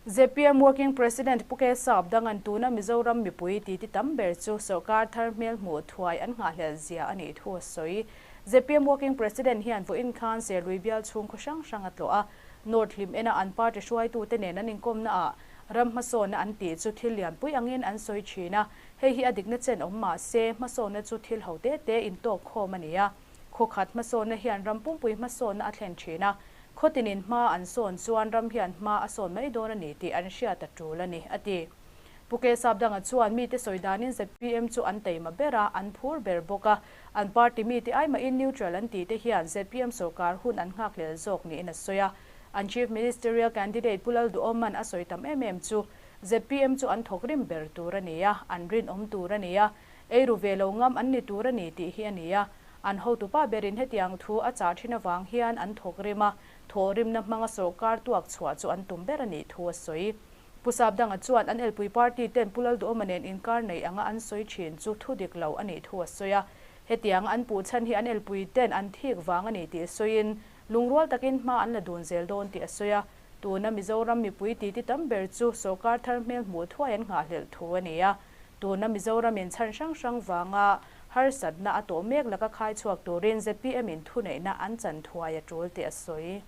Zpm Working President Pu K Sapdanga'n tuna Mizoram mipui titi tam ber chu sawrkar thar hmel hmuh thuai an nghahhlelh zia a nih thu a sawi. Zpm Working President hian vawiin khan Serlui bial chhung khaw hrang hrang a tlawh a, North hlim ena an party hruaitute nen an inkawmna ah ram hmasawnna an tih chu thil lianpui angin an sawi thin a, hei hi a dikna chen awm mah se hmasawnna chu thil ho te te intawk khawm a ni a, khaw khat hmasawnna hian ram pumpui hmasawnna a thlen thin a. Khawtinin hma an sawn chuan ram hian hma a sawn mai dawn a ni tih an hriat a tul a ni, a ti. Pu K Sapdanga chuan mite sawi danin zpm chu an taima ber a, an phur ber bawk a. An party mite ai mahin neutral an tih te hian zpm sawrkar hun an nghakhlel zawk niin a sawi a. An Chief Ministerial candidate Pu Lalduhawman a sawi tam em em chu zpm chu an thawk rim ber tur a ni a, an rinawm tur a ni a, eiru ve lo ngam an ni tur a ni tih hi a ni a. An hotupa berin hetiang thu a chah thin avang hian an thawk rim a, thawhrimna hmanga sawrkar tuak chhuah chu an tum ber a nih thu a sawi. Pu Sapdanga chuan an elpui party ten Pu Lalduhawma nen inkar nei anga an sawi thin chu thu dik lo a nih thu a sawi a. Hetianga an puh chhan hi an elpui ten an thik vang a ni tih sawiin lungrual takin hma an la dun zel dawn tih a sawi a. Tuna Mizoram mipui titi tam ber chu sawrkar thar hmel hmuh thuai an nghahhlelh thu a ni a. Tuna Mizoramin chhan hrang hrang vanga harsatna a tawh mek laka khai chhuak turin zpm in thuneihna an chan thuai a tul tih a sawi.